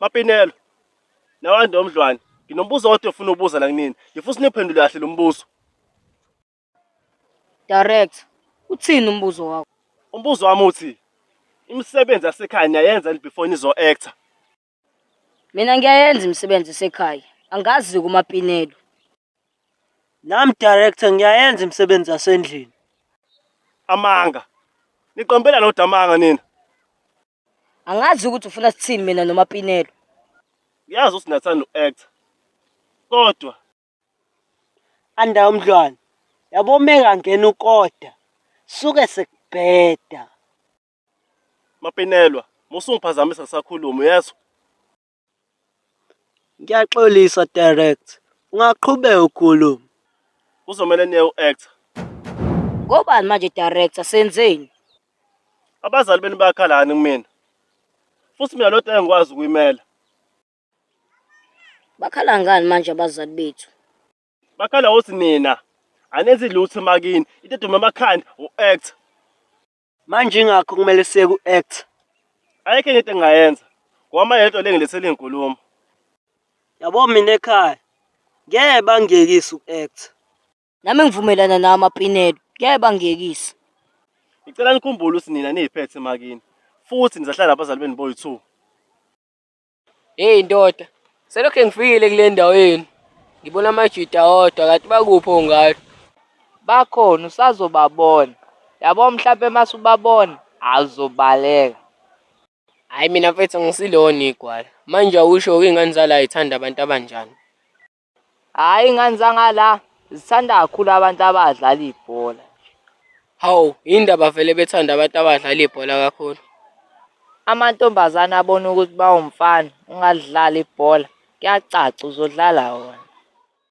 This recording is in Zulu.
Mapinelo, nawande omdlwane, nginombuzo odwa ofuna ubuza la kunini. Ngifuna niphendule kahle lo mbuzo. Director, uthini umbuzo wakho? Umbuzo wami uthi imisebenzi yasekhaya niyayenza yini before nizo-actor? Mina ngiyayenza imisebenzi yasekhaya. Angazi kuMapinelo. Nami director ngiyayenza imisebenzi yasendlini. Amanga. Niqambela lodwa amanga nina. Angazi ukuthi ufuna sithini mina noMapinelo. Ngiyazi ukuthi niyathanda uku-actor. Kodwa Anda umdlwane. Yabo meka ngena ukoda. Suke sekubheda. Mapinelwa, musungiphazamisa ngisakhuluma uyezwa? Ngiyaxolisa director. Ungaqhubeka ukhulume. Kuzomele niye u-actor. Ngobani manje director senzeni? Abazali benu bayakhalani kumina. Futhi mina lodwa engikwazi ukuyimela. Bakhala ngani manje abazali bethu? Bakhala ukuthi nina anenzi lutho emakini. Into eduma emakhanda u-act. Manje ingakho kumele siye ku-act. Ayikho enye into engingayenza. Ngoba manje lento le ngilethele iy'nkulumo. Yabo mina ekhaya ngeke bangiyekise uku-act. Nami ngivumelana nawe Mapinelo. Ngeke bangiyekise. Ngicela nikhumbule ukuthi nina niyiphethe emakini. Futhi nizahlala nabazali benu boyi-two. Hey ndoda, selokhu ngifikile kule ndawo yenu. Ngibona amajita odwa kanti bakuphi ongalo? Bakhona usazobabona. Yabo mhlampe mase ubabona awuzobaleka. Hayi mina mfethu angisilona igwala. Manje awusho-ke iy'ngane zala y'thanda abantu abanjani? Hhayi iy'ngane zangala zithanda kakhulu abantu abadlala ibhola. Hawu, yini ndaba vele bethanda abantu abadlala ibhola kakhulu? Amantombazane abona ukuthi bawumfana ungalidlali ibhola kuyacaca uzodlala wona.